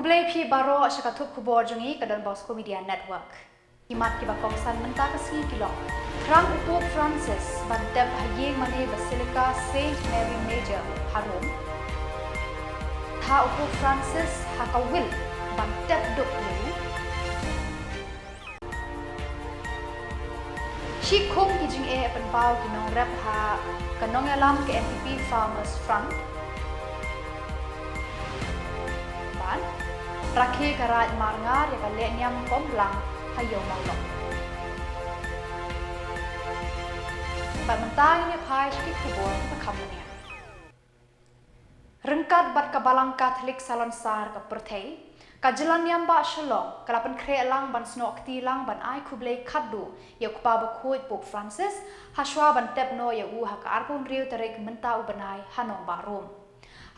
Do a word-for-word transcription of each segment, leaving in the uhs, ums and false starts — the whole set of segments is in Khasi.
Khublei phi baroh sha ka thup khubor jong ngi ka Don Bosco Media Network. Ki mat kiba kongsan mynta ka sngi ki long: Thrang u Pope Francis ban tep ha ïing mane Basilica Saint Mary Major ha Rome. Tha u Pope Francis ha ka will ban tep duk ïa u. Shi khum ki jingeh pynpaw ki nongrep ha ka nongïalam ka N P P Farmers Front. Bad rakhe ka Raid Marngar ïa ka lehniam Komblang ha Ïew Mawlong. Bad mynta ngin ïa phai sha ki khubor kiba kham bniah. Ryngkat bad ka Balang Katholik Salonsar ka pyrthei, ka Jyllaniam Bah Shillong ka la pynkhreh lang ban snoh kti lang ban ai khublei khatduh ïa u Kpa Bakhuid Pope Francis, ha shuwa ban tep noh ïa u ha ka arphew hynriew tarik mynta u bnai ha nongbah Rome.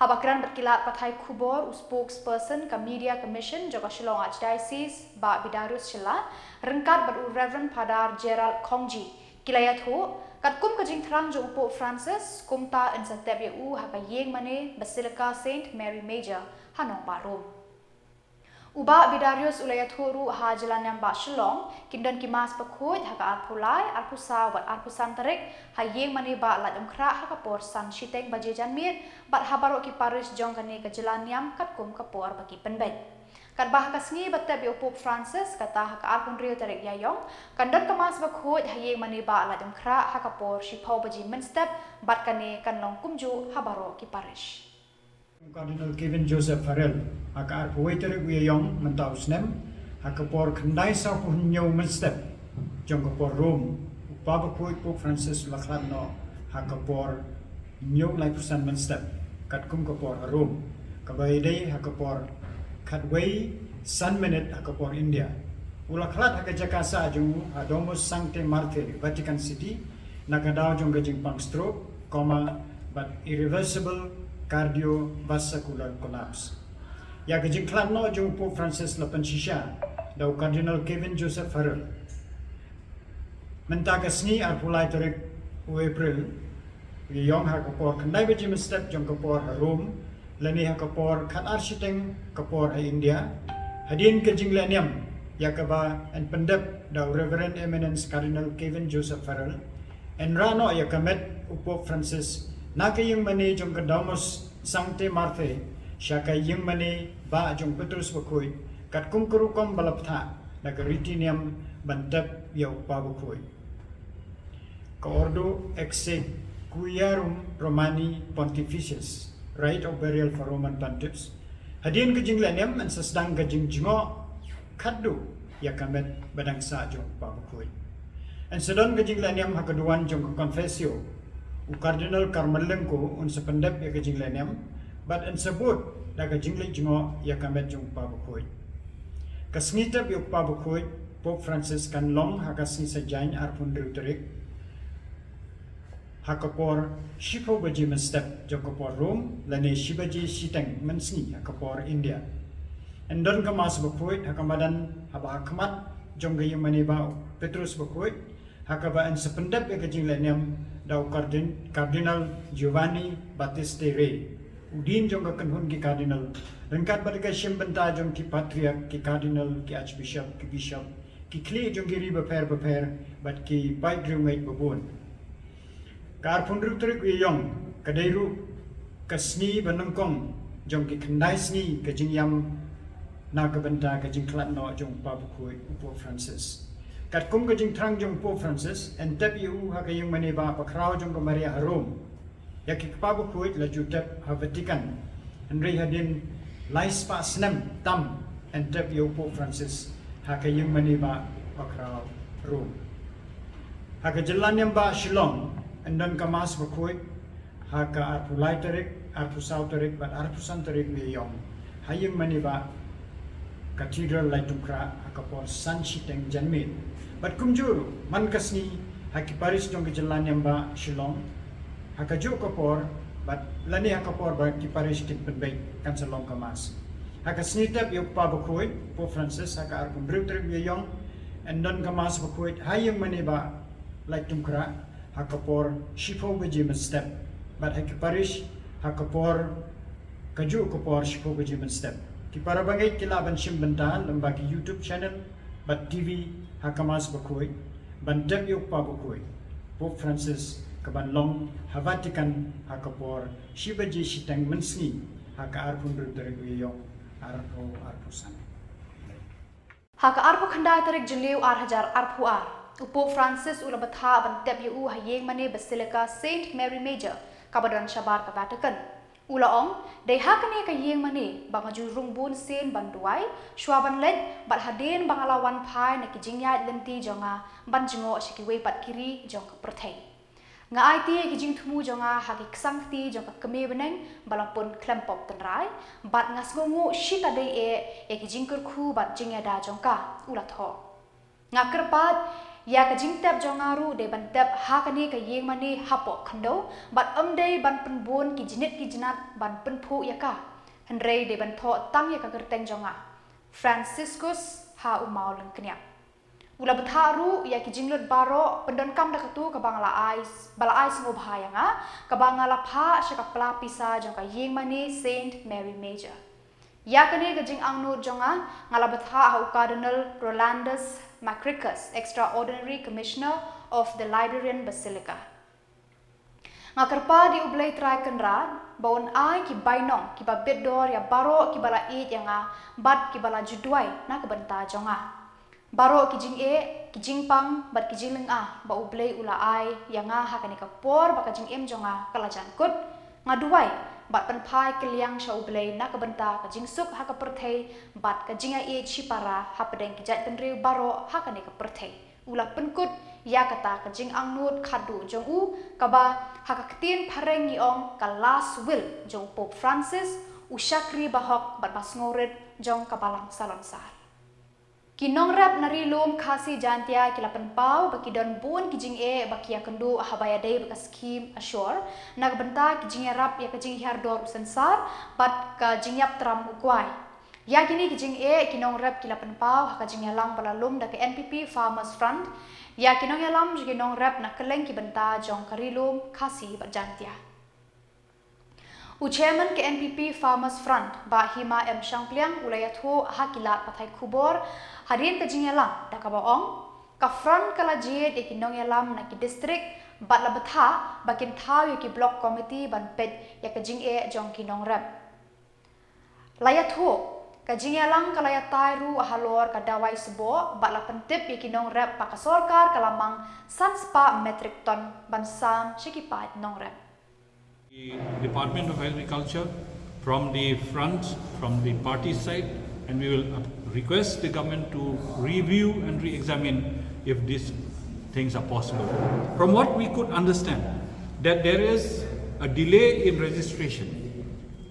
Haba kren bad ki lad pathai khubor, u spokesperson ka Media Commission jong ka Shillong Archdiocese, Bah Bidarius Shylla, ryngkat bad u Reverend Father Gerald Khongji, ki la ïathuh, katkum ka jingthrang jong u Pope Francis, kumta yn sa tep ïa u ha ka ïing mane Basilica Saint Mary Major ha nongbah Rome. U Bah Bidarius u la ïathuh ruh ha Jyllaniam Bah Shillong kin don ki Mass Bakhuid ha ka arphew lai, arphew saw bad arphew san tarik ha ïing mane Bah Laitumkhrah ha ka por san shiteng baje janmiet, bad ha baroh ki parish jong kane ka jyllaniam katkum ka por ba ki pynbeit. Katba ha ka sngi ba tep ïa u Pope Francis, kata ha ka arphew hynriew tarik Ïaïong, kan don ka Mass Bakhuid ha ïing mane Bah Laitumkhrah ha ka por shiphew baje mynstep, bad kane kan long kumjuh ha baroh ki parish. Cardinal Kevin Joseph Farrell, ha ka arphew wei tarik u Ïaïong mynta u snem, ha ka por khyndai sawphew hynñiew mynstep jong ka por Rome, u Kpa Bakhuid Pope Francis u la khlad noh ha ka por hynñiew laiphew san mynstep, katkum ka por ha Rome, kaba ïadei ha ka por khatwei san minit ha ka por India. U la khlad ha ka jaka sah jong u ha Domus Sanctae Marthae, Vatican City, na ka daw jong ka jingpang stroke, coma, bad irreversible cardiovascular collapse. Ïa ka jingkhlad noh jong u Pope Francis la pynshisha da u Cardinal Kevin Joseph Farrell. Mynta ka sngi arphew lai tarik u April, u Ïaïong ha ka por khyndai baje mynstep jong ka por ha Rome, lane ha ka por khatar shiteng ka por ha India, hadien ka jinglehniam ïa kaba yn pyndep da u Reverend Eminence Cardinal Kevin Joseph Farrell, yn rah noh ïa ka met u Pope Francis na ka ïing mane jong ka Domus Sanctae Marthae sha ka ïing mane bah jong u Petrus Bakhuid, katkum ka rukom ba la bthah da ka riti niam ban tep ïa u Kpa Bakhuid. Ka Ordo Exequiarum Romani Pontifices, Rite of Burial for Roman Pontiffs. Hadien ka jinglehniam yn sa sdang ka jingjngoh khatduh ïa ka met ba dang sah jong u Kpa Bakhuid. Yn sa don ka jinglehniam ha ka duwan jong ka Confessio u Cardinal Carmel Lyngko, un sa pyndep ïa ka jinglehniam, bad yn sa bud da ka jingleit jngoh ïa ka met jong u Kpa Bakhuid. Ka sngi tep ïa u Kpa Bakhuid Pope Francis kan long ha ka sngi Saitjaiñ arphew hynriew tarik, ha ka por shiphew baje mynstep jong ka por Rome, lane shi baje shiteng mynsngi ha ka por India. Yn don ka Mass Bakhuid ha ka madan haba ha khmat jong ka ïing mane bah u Petrus Bakhuid, ha kaba yn sa pyndep ïa ka jinglehniam da u Cardin-, Cardinal Giovanni Battista Re, u dean jong ka kynhun ki Cardinal, ryngkat bad ka shim bynta jong ki Patriarch, ki Cardinal, ki Archbishop, ki Bishop, ki khlieh jong ki ri bapher bapher, bad ki paid riewngeit babun. Ka arphew hynriew tarik u Ïaïong ka dei ruh ka sngi ba nyngkong jong ki khyndai sngi ka jingïam na ka bynta ka jingkhlad noh jong u Kpa Bakhuid u Pope Francis. Katkum ka jingthrang jong u Pope Francis, yn tep ïa u ha ka ïing mane bah bakhraw jong ka Maria ha Rome. Ïa ki Kpa Bakhuid la ju tep ha Vatican, hynrei hadien lai spah snem tam yn tep ïa u Pope Francis ha ka ïing mane bah bakhraw Rome. Ha ka jylla niam bah Shillong, yn don ka Mass Bakhuid ha ka arphew lai tarik, arphew saw tarik bad arphew san tarik u Ïaïong ha ïing mane bah Cathedral Laitumkhrah ha ka por san shiteng janmiet. Bad kumjuh ruh man ka sngi ha ki parish jong ka jylla niam bah Shillong ha kajuh ka por, bad lane ha ka por ba ki parish kin pynbeit, kan sa long ka Mass. Ha ka sngi tep ïa u Kpa Bakhuid Pope Francis ha ka arphew hynriew tarik u Ïaïong, yn don ka Mass Bakhuid ha ïing mane bah Laitumkhrah ha ka por shiphew baje mynstep, bad ha ki parish ha ka por, kajuh ka por shiphew baje mynstep. Ki para bangeit, ki lah ban shim bynta lyngba ki YouTube channel bad T V ha ka Mass bakhuid ban tep ïa u Kpa bakhuid Pope Francis, ka ban long ha Vatican ha ka por shi baje shiteng mynsngi ha ka arphew hynriew tarik u Ïaïong arphew arphew san. Ha ka arphew khyndai tarik Jylliew ar hajar arphew ar, u Pope Francis u la bthah ban tep ïa u ha ïingmane Basilica Saint Mary Major, kaba don shabar ka Vatican. U la ong, dei ha kane ka ïingmane ba nga ju rung bun sien ban duwai shwa ban leit, bad hadien ba nga la wan phai na ki jingïaid lynti jong nga ban jngoh sha kiwei pat ki ri jong ka pyrthei. Nga aiti ïa ki jingthmu jong nga ha ki ksangkti jong ka Kmie bneng ba la pun khlem pop tynrai, bad nga sngewnguh shikatdei eh ïa ki jingkyrkhu bad jingïada jong ka, u la thoh. Nga kyrpad ïa ka jingtep jong nga ruh dei ban tep ha kane ka ïingmane hapoh khyndew, bad ym dei ban pynbun ki jnit ki jnat ban pynphuh ïa ka, hynrei dei ban thoh tang ïa ka kyrteng jong nga, Franciscus, ha u maw lyngkniap. U la bthah ruh ïa ki jinglut baroh, pyndonkam da katu kaba nga la ai, ba la ai sngewbha ïa nga, kaba nga la phah sha ka pla pisa jong ka ïingmane Saint Mary Major. Ïa kane ka jingangnud jong nga, nga la bthah ha u Cardinal Rolandus Macricus, Extraordinary Commissioner of the Liberian Basilica. Nga kyrpad ïa u Blei Trai Kynrad ba un ai ki bainong kiba bit dor ïa baroh kiba la ïeit ïa nga bad kiba la ju duwai na ka bynta jong nga. Baroh ki jingeh, ki jingpang bad ki jinglynga ba u Blei u la ai ïa nga ha kane ka por ba ka jingim jong nga ka la jan kut, nga duwai bad pynphai kylliang sha u Blei na ka bynta ka jingsuk ha ka pyrthei bad ka jingïaieit shipara hapdeng ki jaitbynriew baroh ha kane ka pyrthei. U la pynkut ïa kata ka jingangnud khadduh jong u, kaba ha ka ktien phareng ngi ong ka last will jong u Pope Francis, u shakri bahok bad basngewrit jong ka Balang Salonsar. Ki nongrep na Ri Lum Khasi Jaintia ki la pynpaw ba ki don bun ki jingeh ba ki ïakynduh haba ïadei bad ka skhim Assure na ka bynta ki jingïarap ïa ka jinghiar dor u sensar bad ka jingïap tram u kwai. Ïa kine ki jingeh ki nongrep ki la pynpaw ha ka jingïalang ba la lum da ka N P P Farmers Front ïa ki nongïalam jong ki nongrep na kylleng ki bynta jong ka Ri Lum Khasi bad Jaintia. U Chairman ka N P P Farmers Front, Bah Hima M Shangpliang, u la ïathuh ha ki lad pathai khubor hadien ka jingïalang da kaba ong, ka Front ka la jied ïa ki nongïalam na ki district bad la bthah ba kin thaw ïa ki Block Committee ban peit ïa ka jingeh jong ki nongrep. La ïathuh, ka jingïalang ka la ïatai ruh halor ka dawai sboh bad la pyntip ïa ki nongrep ba ka sorkar ka la mang san spah metric ton ban sam sha ki paid nongrep. The Department of Agriculture, from the front, from the party side, and we will uh, request the government to review and re-examine if these things are possible. From what we could understand, that there is a delay in registration.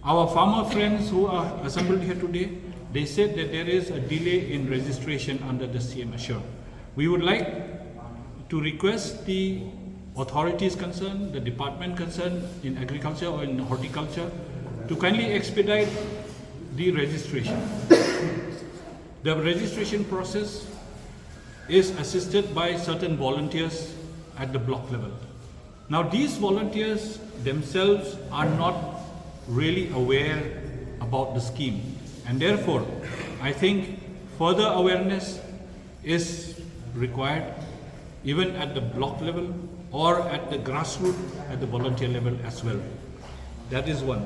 Our farmer friends who are assembled here today, they said that there is a delay in registration under the C M Assure. We would like to request the authorities concerned, the department concerned in agriculture or in horticulture, to kindly expedite the registration. The registration process is assisted by certain volunteers at the block level. Now, these volunteers themselves are not really aware about the scheme, and therefore, I think further awareness is required even at the block level or at the grassroots at the volunteer level as well. That is one.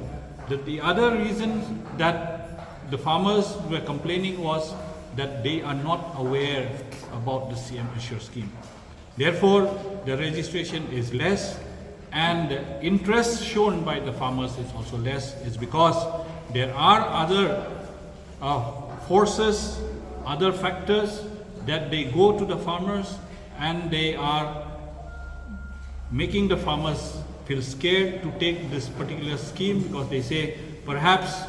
The, the other reason that the farmers were complaining was that they are not aware about the C M Assure scheme. Therefore, the registration is less and the interest shown by the farmers is also less, is because there are other uh, forces, other factors that they go to the farmers and they are making the farmers feel scared to take this particular scheme because they say perhaps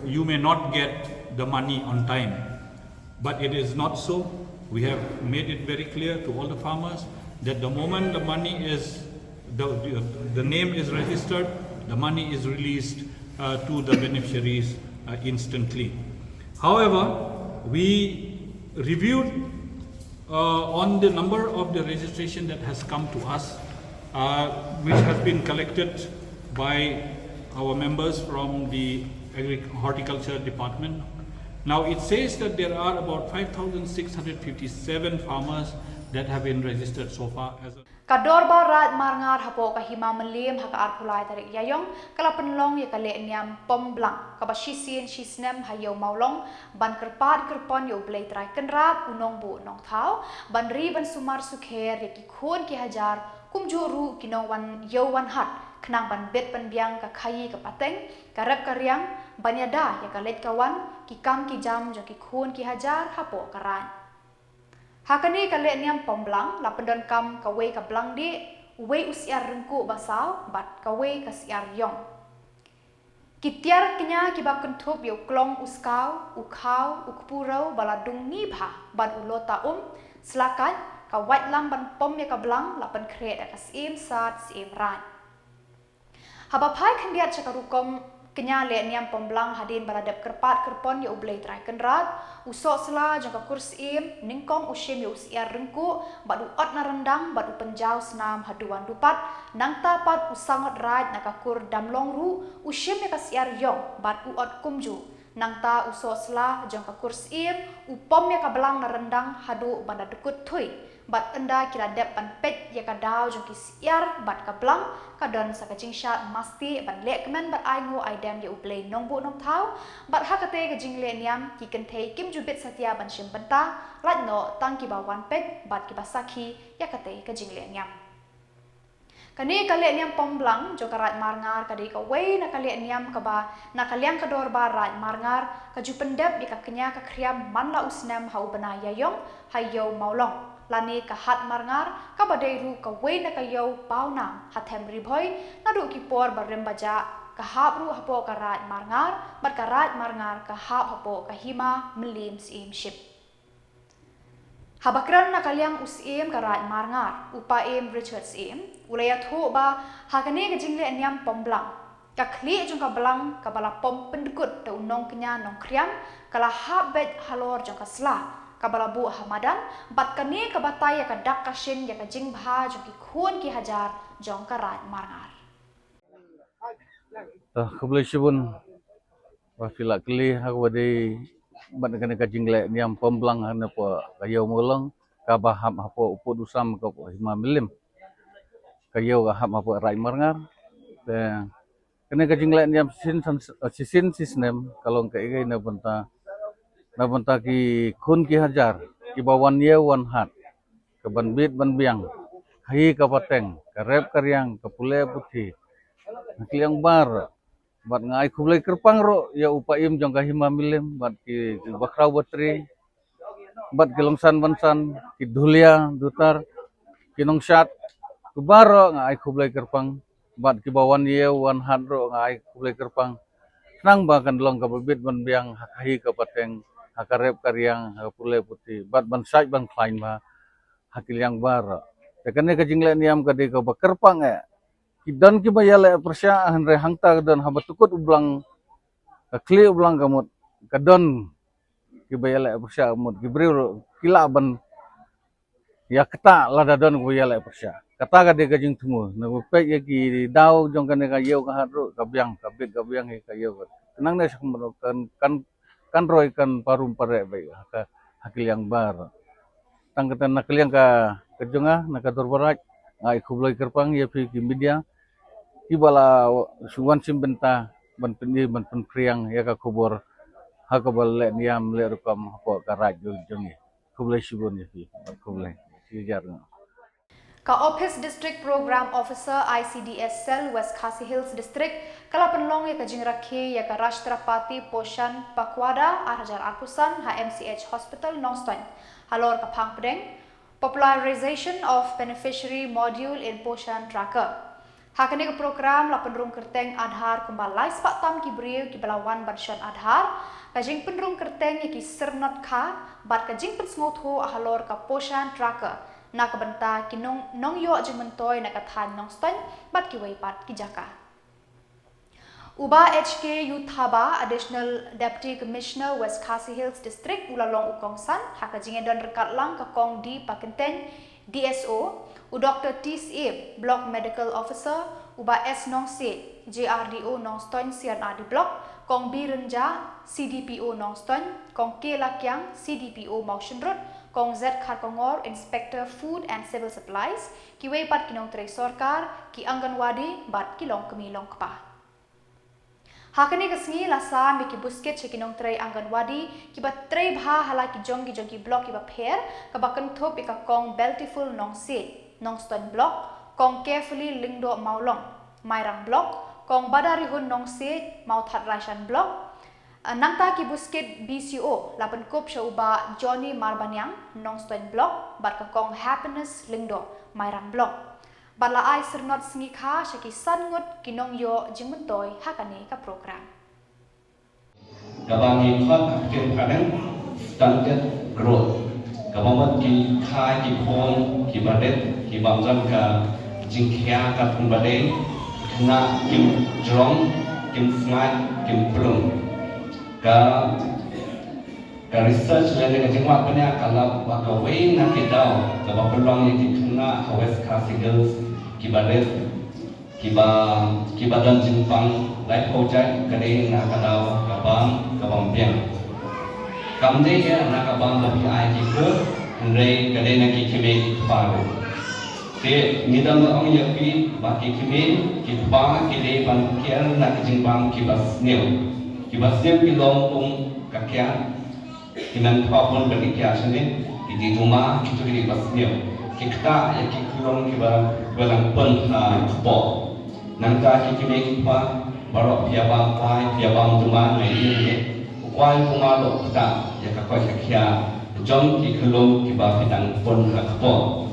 you may not get the money on time. But it is not so. We have made it very clear to all the farmers that the moment the money is, the, the, the name is registered, the money is released uh, to the beneficiaries uh, instantly. However, we reviewed uh, on the number of the registration that has come to us, uh, which has been collected by our members from the Agri- Horticulture Department. Now it says that there are about five thousand six hundred fifty-seven farmers that have been registered so far as a Ka Dorbar Raid Marngar hapoh ka Hima Mylliem ha ka arphew lai tarik Ïaïong ka la pynlong ïa ka lehniam pom blang kaba shisien shisnem ha Ïew Mawlong ban kyrpad kyrpon ïa U Blei Trai Kynrad, U Nongbuh Nongthaw, ban ri ban sumar sukher ïa ki khun ki hajar, kumjuh ruh ki nongwan ïew wan hat, khnang ban bit ban biang ka khaïi ka pateng, ka rep ka riang, ban ïada ïa ka leit ka wan, ki kam ki jam jong ki khun ki hajar hapoh ka raid. Ha kane ka lehniam pom blang la pyndonkam kawei ka blang dieh, uwei u syiar ryngkuh basaw bad kawei ka syiar ïong. Ki tiar kñia kiba kynthup ïa u klong u skaw, u khaw, u kpu rew ba la dung ngi bha bad u lota um, sla kait, ka waitlam ban pom ïa ka blang la pynkhreh da ka syiem sad syiem raid. Haba phai khyndiat sha ka rukom kñia lehniam pom blang hadien ba la dep kyrpad kyrpon ïa U Blei Trai Kynrad, u soh sla jong ka kur syiem nyngkong u shim ïa u syiar ryngkuh bad u ot na ryndang bad u pynjaw snam ha duwan dupat, nangta pat u sangot raid na ka kur damlong ruh u shim ïa ka syiar ïong bad u ot kumjuh. Nangta u soh sla jong ka kur syiem u pom ïa ka blang na ryndang haduh ban da dkut thui. Bad ynda ki la dep ban peit ïa ka daw jong ki syiar bad ka blang, ka don sa ka jingshad masti ban leh kmen bad ai nguh ai dem ïa U Blei Nongbuh Nongthaw. Bad ha katei ka jinglehniam ki kynthei kim ju bit satia ban shim bynta, lait noh tang kiba wan peit bad kiba sakhi ïa katei ka jinglehniam. Kane ka lehniam pom blang jong ka Raid Marngar ka dei kawei na ka lehniam kaba na ka liang ka Dorbar Raid Marngar ka ju pyndep ïa ka kñia ka khriam man la u snem ha u bnai Ïaïong ha Ïew Mawlong, lane ka Hat Marngar, kaba dei ruh kawei na ka ïew pawnam ha them Ri Bhoi, naduh ki por ba rim ba jah, ka hap ruh hapoh ka Raid Marngar bad ka Raid Marngar ka hap hapoh ka Hima Mylliem Syiem Ship. Haba kren na ka liang u Syiem ka Raid Marngar, u Paiem Richard Syiem, u la ïathuh ba ha kane ka jinglehniam pom blang, ka khlieh jong ka blang kaba la pom pyndkut da u nongkñia nongkhriam ka la hap beit halor jong ka sla kaba la buh ha madan, bad kane ka batai ïa ka dak ka shin ïa ka jingbha jong ki khun ki hajar jong ka Raid Marngar. Tah, khublei shibun ba phi la kylli ha kaba dei bad kane ka jinglehniam pom blang ha ne hapoh ka Ïew Mawlong kaba hap hapoh u pud u sam ka Hima Mylliem, ka ïew ka hap hapoh Raid Marngar. Te kane ka jinglehniam shisien shisien shisnem ka long kaei kaei na bynta na bynta ki khun ki hajar kiba wan ïew wan hat, ka ban bit ban biang, khaïi ka pateng, ka rep ka riang, ka pule puthi, na ka liang baroh. Bad nga ai khublei kyrpang ruh ïa u Paiem jong ka Hima Mylliem bad ki bakhraw batri bad ki longsan bansan, ki dhulia dutar, ki nongshad, ki baroh nga ai khublei kyrpang. Bad kiba wan ïew wan hat ruh nga ai khublei kyrpang. Khnang ba kan long kaba bit ban biang ha ka khaïi ka pateng, ha ka rep ka riang, ha ka pule puthi bad ban sait ban khlaiñ bha ha ki liang baroh. Te kane ka jinglehniam ka dei kaba kyrpang eh. Ki don kiba ïaleh pyrshah, hynrei hangta ka don haba dkut u blang, ka khlieh u blang ka mut, ka don kiba ïaleh pyrshah ka mut, ki briew ruh ki lah ban ïa kata lada don kiba ïaleh pyrshah. Kata ka dei ka jingthmu. Na ba peit ïa ki daw jong kane ka ïew ka hat ruh ka biang, ka bit ka biang ïa ka ïew ka. Khnang ne sha kan kan kan roi kan parum pareh beit ha ka ha ki liang baroh. Tang kata na ka liang ka ka jong nga na ka Dorbar Raid, nga ai khublei kyrpang ïa phi ki media kiba la shu wan shim bynta ban pyni ban pynphriang ïa ka khubor ha kaba lehniam leh rukom hapoh ka raid jong jong ngi. Khublei shibun ïa phi. Khublei. Shi hajar nguh. Ka Office District Program Officer I C D S Cell West Khasi Hills District ka la pynlong ïa ka jingrakhe ïa ka Rashtrapati Poshan Pakhwada ar hajar arphew san ha M C H Hospital Nongstoiñ halor ka phang pdeng Popularization of Beneficiary Module in Poshan Tracker. Ha kane ka program la pynrung kyrteng Aadhaar kumba lai spah tam ki briew kiba la wan ban shon Aadhaar, ka jingpynrung kyrteng ïa ki syrnod kha bad ka jingpynsngewthuh halor ka Poshan Tracker na ka bynta ki nong nongïoh jingmyntoi na ka thaiñ Nongstoiñ bad kiwei pat ki jaka. U Bah H K Yuthaba, Additional Deputy Commissioner West Khasi Hills District, u la long u kongsan ha ka jingïadon ryngkat lang ka Kong D Pakyntein, D S O, u Doktor T Syiem, Block Medical Officer, u Bah S Nongsiej, J R D O Nongstoiñ C and R D Block, Kong B Rynja, C D P O Nongstoiñ, Kong K Lakiang, C D P O Mawshynrut, Kong Z Kharkongor, Inspector Food and Civil Supplies, kiwei pat ki nongtrei sorkar, ki Anganwadi bad ki longkmie longkpa. Ha kane ka sngi la sam ïa ki buskit sha ki nongtrei Anganwadi kiba trei bha ha la ki jong ki jong ki block kiba pher, kaba kynthup ïa ka Kong Beltiful Nongsiej, Nongstoiñ Block, Kong Carefully Lyngdoh Mawlong, Mairang Block, Kong Badarihun Nongsiej, Mawthadraishan Block. Eh, nangta ki buskit B C O la pynkup sha u Bah Johnny Marbaniang, Nongstoiñ Block, bad ka Kong Happiness Lyngdoh, Mairang Block. Bad la ai syrnod sngi kha sha ki san ngut ki nongïoh jingmyntoi ha kane ka program. Kaba ngi khot ha ka ktien phareng stunted growth. Kaba mut ki kha ki khun kiba rit, ki bym don ka jingkhia katkum ba dei, khynnah kim jrong, kim sngaid, kim plung. Ka, ka research lane ka jingwad bniah ka lap ba kawei na ki daw kaba pynlong ïa ki khynnah ha West Khasi Hills kiba rit, kiba, kiba don jingpang laiphew jait ka dei na ka daw ka bam ka bym biang. Kam dei ïa na ka bam ba phi ai ki khun, hynrei ka dei na ki kmie ki kpa ruh. Te ngi dang ong ïa phi ba ki kmie ki kpa ki dei ban kiar na ki jingbam kiba sniew. Kiba sniew ki long kum ka kiad, ki nang kpa bun ba ki kiad shane, ki dei duma, kito ki dei ba sniew. Ki ktah ïa ki khyllung kiba, kiba nang pun ha kpoh. Nangta ki kmie ki kpa baroh phi ïa bam kwai, phi ïa bam duma, ngi ïa ne. U kwai u duma ruh u ktah ïa ka koit ka khiah jong ki khyllung kiba phi dang pun ha kpoh.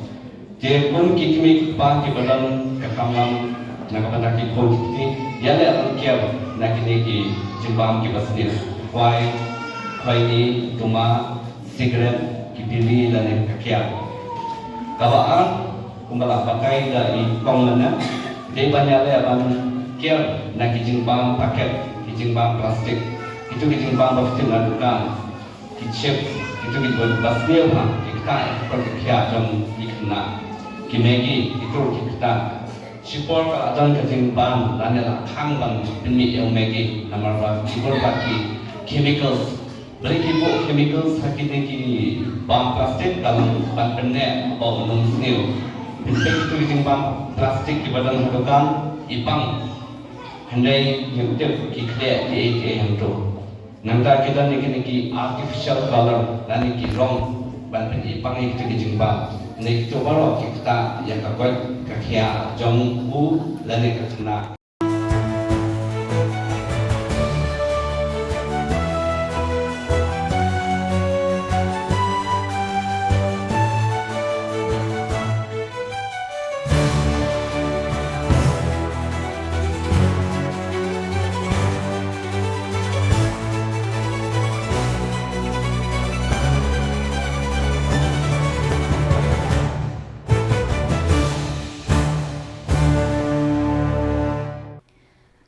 Te kum ki kmie ki kpa kiba don ka kamram na ka bynta ki khun ki kti, ïaleh ban kiar na kine ki jingbam kiba sniew, kwai, khoini, duma, sikret, ki biri lane ka kiad. Kaba ar, kumba la batai da i kong mynne, dei ban ïaleh ban kiar na ki jingbam paket, ki jingbam plastik, kito ki jingbam ba phi tip na dukan, ki chips, kito kiba sniew bha, ki ktah ïa ka koit ka khiah jong ki khynnah. Ki Maggi, kito ki ktah. Shipor ka la don ka jingbam lane la khang ban pynmih ïa u Maggi namar ba ki bun bha ki chemicals. Balei ki buh chemicals ha kine ki bam plastik, ka long ban pynneh ba un ym sniew. Pynpeit kito ki jingbam plastik kiba don ha dukan, i pang. Hynrei ngim tip ki khleh kiei kiei hangto. Nangta ki don ïa kine ki artificial color lane ki rong ban pyn-i pang ïa kito ki jingbam. Hynrei kito baroh ki ktah ïa ka koit ka khiah jong u lane ka khynnah.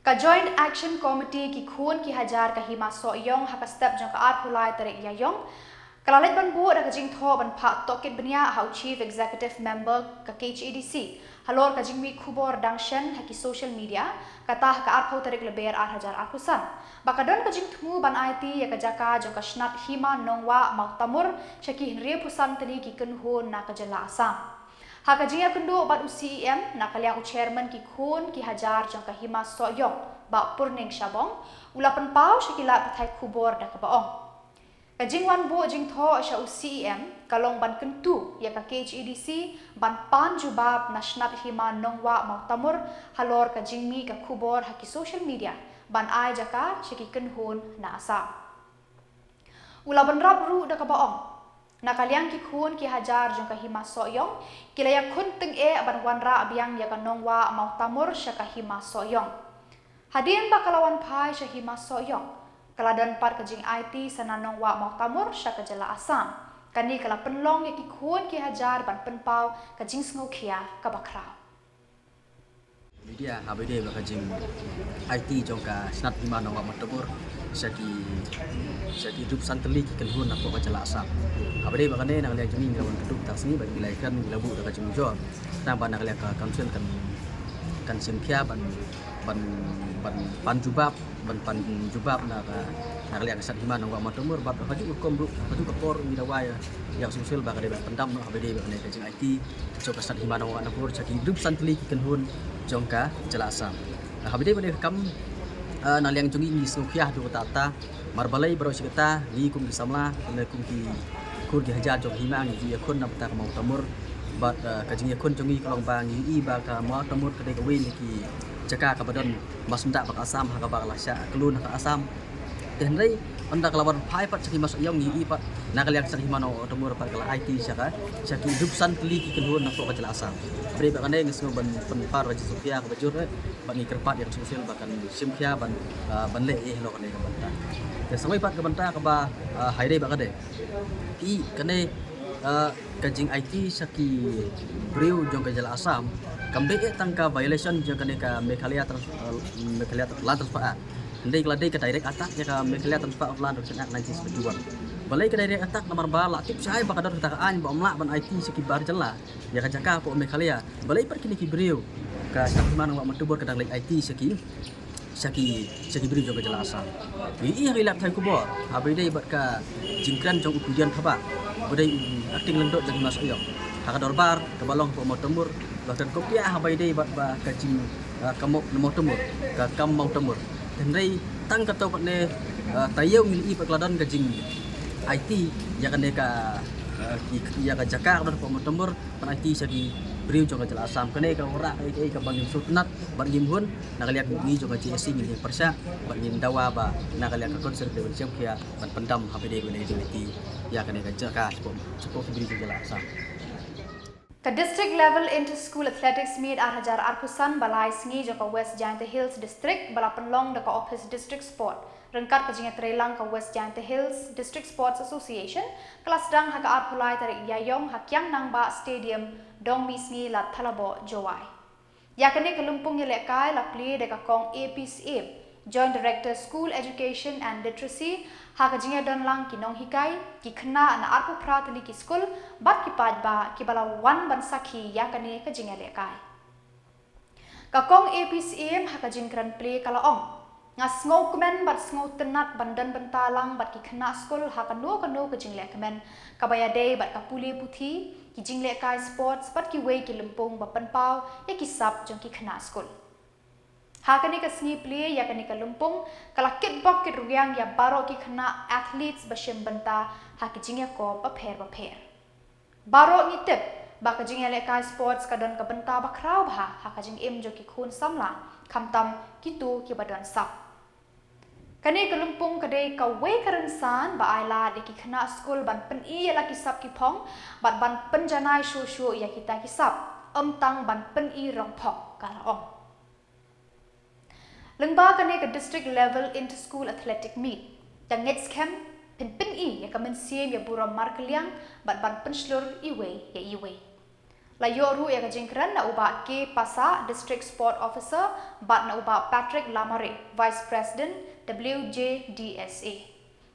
Ka Joint Action Committee ki khun ki hajar ka Hima Sohiong ha ka step jong ka arphew lai tarik Ïaïong ka la leit ban buh da ka jingthoh ban phah tohkit bniah ha u Chief Executive Member ka K H A D C halor ka jingmih khubor dang shen ha ki social media, kata ha ka arphew tarik Lber ar hajar arphew san, ba ka don ka jingthmu ban aiti ïa ka jaka jong ka Shnat Hima Nongwah Mawtamur sha ki hynriewphew san tylli ki kynhun na ka jylla Assam. Ha ka jingïakynduh bad u C E M na ka liang u Chairman ki khun ki hajar jong ka Hima Sohiong, Bah Purning Shabong, u la pynpaw sha ki lad pathai khubor da kaba ong, ka jingwan buh jingthoh sha u C E M ka long ban kyntu ïa ka K H A D C ban pan jubab na Shnat Hima Nongwah Mawtamur halor ka jingmih ka khubor ha ki social media ban ai jaka sha ki kynhun na Assam. U la bynrap ruh da kaba ong, na ka liang ki khun ki hajar jong ka Hima Sohiong ki la ïakhun tyngeh ban wanrah biang ïa ka Nongwah Mawtamur sha ka Hima Sohiong. Hadien ba ka la wan phai sha Hima Sohiong, ka la don pat ka jingaiti sa na Nongwah Mawtamur sha ka jylla Assam. Kane ka la pynlong ïa ki khun ki hajar ban pynpaw ka jingsngewkhia kaba khraw. Media, haba ïadei bad ka jingaiti jong ka Shnat Hima Nongwah Mawtamur sha ki, sha ki hynriewphew san tylli ki kynhun napoh ka jylla Assam. Haba ïadei bad kane, na ka liang jong ngi ngi la wan kyntu tang sngi bad ngi la ïakren, ngi la buh da ka jingmujor. Tang ba na ka liang ka council kan kan shim khia ban ban ban pan jubab ban pan jubab na ka na ka liang ka sat hima nong wa matumur bad ha ju kum ru ha ju ka por ngi da wai ya sumsil ba ka dei ba pendam no ha ba dei ba ne ka jing aiti cho ka sat hima nong wa matumur cha ki dup santli ki kynhun jong ka jylla Assam. Ha ba dei ba ne kam na liang jong ngi sngewkhia du ta ta mar balei bro shi kata ngi kum ki samla ne kum ki khun ki hajar jong hima ngi ju yakhun na bynta ka maw tamur bad ka jing yakhun jong ngi ka long ba ngi i ba ka maw tamur ka dei ka wei na ki jaka ka ba don mas nda ba ka Assam ha ka ba ka la sha klun ha ka Assam. Te hynrei ynda ka la wan phai pat cha ki mas yong ngi i pat na ka liang sat hima nong wa matumur pat ka la aiti cha ka cha ki dup santli ki kynhun na ka jylla Assam. Bri ba ka ne ngi sngew ban pynpar ra ji sngewkhia ka ba jur bad ngi kyrpad ïa ka sumsil ba kan shim khia ban ban leh ïa halor kane ka bynta. Te samai pat ka bynta ka ba ha dei ba ka dei. Ki kane ka jing aiti cha ki briew jong ka jylla Assam kam dei tang ka violation jong kane ka Meghalaya Trans- Meghalaya Land Transfer Act. Hynrei ka la dei ka direct attack ïa ka Meghalaya Transfer of Land Regulation Act nineteen seventy-one. Balei ka direct attack namar ba la tip shai ba ka don kata ka aiñ ba ym lah ban aiti cha ki bar jylla ïa ka jaka hapoh Meghalaya. Balei pat kine ki briew ka sat hima nong wa matumur ka dang leh aiti cha ki cha ki cha ki briew jong ka jylla Assam. Ngi i ha ngi lap thai khubor ha ba dei bad ka jingkren jong u Pu Dian Thabah ba dei u acting lyngdoh jong ki mas yong ha ka dorbar ka ba long hapoh maw tamur ba kan kopiah ha ba dei bad ba ka jing ka maw na maw tamur ka kam maw tamur. Hynrei tang ka to bad ne taïew ngi i bad ka la don ka jing aiti ïa kane ka ïa ka jaka ka don hapoh maw tamur. Ban aiti cha ki briew jong ka jylla Assam kane ka wara ka ei ka ba ngim sngewtynnat bad ngim hun na ka liang ngi jong ka J A C ngin pyrshah bad ngin dawa ba na ka liang ka council ka dei ban shim khia ban pyndam ha ba dei ban aiti ïa kane ka jaka chapoh chapoh ki briew jong ka jylla Assam. Ka District Level Inter School Athletics Meet ar hajar arphew san ba lai sngi jong ka West Jaintia Hills District ba la pynlong da ka Office District Sport ryngkat ka jingïatreilang ka West Jaintia Hills District Sports Association ka la sdang ha ka arphew lai tarik Ïaïong ha Kiang Nangbah Stadium, Dongmihsngi, Lad Thalaboh, Jowai. Ïa kane ka lympung ïalehkai la plie da ka Kong A P Syiem, Joint Director School Education and Literacy, ha ka jingïadonlang ki nonghikai, ki khynnah na arphew phra tylli ki skul bad ki paidbah ki ba la wan ban sakhi ïa kane ka jingïalehkai. Ka Kong A P Syiem ha ka jingkren plie ka la ong, nga sngewkmen bad sngewtynnat ban don bynta lang bad ki khynnah skul ha kano kano ka jingleh kmen ka ba ïadei bad ka pule puthi, ki jinglehkai sports bad kiwei ki lympung ba pynpaw ïa ki sap jong ki khynnah skul. Ha kane ka sngi plie ïa kane ka lympung ka la kitbok kitrwiang ïa baroh ki khynnah athletes ba shim bynta ha ki jingïakob bapher bapher. Baroh ngi tip ba ka jingïalehkai sports ka don ka bynta ba khraw bha ha ka jingim jong ki khun samla, khamtam kito ki ba don sap. Kane ka lympung ka dei kawei ka rynsan ba ai lad ïa ki khynnah skul ban pyni ïa la ki sap ki phong bad ban pynjanai shuh shuh ïa kita ki sap, ym tang ban pyni rong phong, ka la ong. Lyngba kane ka District Level Inter School Athletic Meet, ka ngeit skhem pynpyni ïa ka mynsiem ïa burom markylliang bad ban pynshlur iwei ïa iwei. La ïoh ruh ïa ka jingkren na u Bah K Passah, District Sport Officer, bad na u Bah Patrick Lamare, Vice President, W J D S A.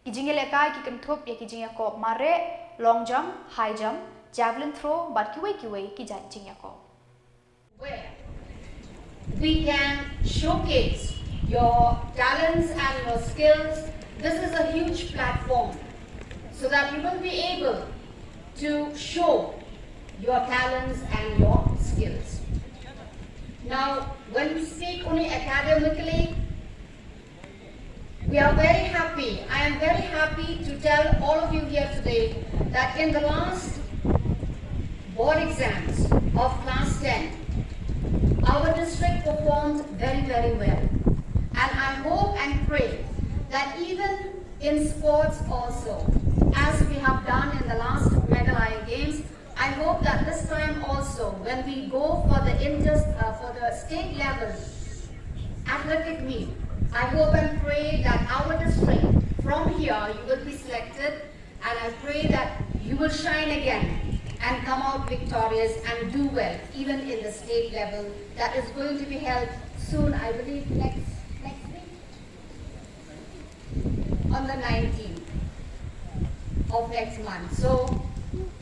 Ki jingïalehkai ki kynthup ïa ki jingïakob mareh, long jump, high jump, javelin throw bad kiwei kiwei ki jait jingïakob. Where we can showcase your talents and your skills. This is a huge platform so that you will be able to show your talents and your skills. Now, when we speak only academically, we are very happy. I am very happy to tell all of you here today that in the last board exams of class ten, our district performed very, very well. And I hope and pray that even in sports also, as we have done in the last Meghalaya Games, I hope that this time also, when we go for the inter, uh, for the state level athletic meet, I hope and pray that our district, from here, you will be selected, and I pray that you will shine again and come out victorious and do well, even in the state level that is going to be held soon, I believe, next next week. On the nineteenth of next month. So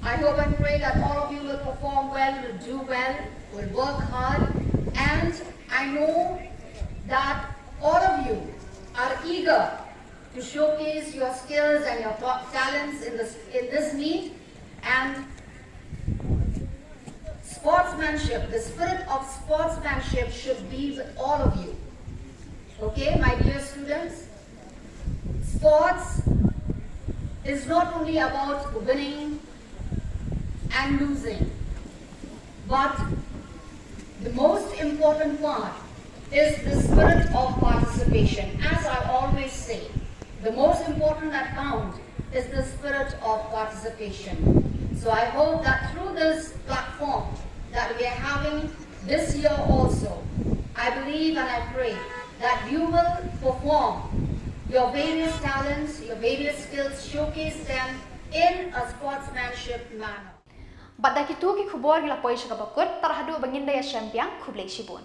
I hope and pray that all of you will perform well, will do well, will work hard, and I know that all of you are eager to showcase your skills and your ta- talents in this, in this meet, and sportsmanship, the spirit of sportsmanship should be with all of you. Okay, my dear students, sports is not only about winning and losing, but the most important part is the spirit of participation. As I always say, the most important that counts is the spirit of participation. So I hope that through this platform that we are having this year also, I believe and I pray that you will perform your various talents, your various skills, showcase them in a sportsmanship manner. Bad da kitu ki khubor ngi la poi sha kaba kut, tang haduh ba ngin da ïashem biang, khublei shibun.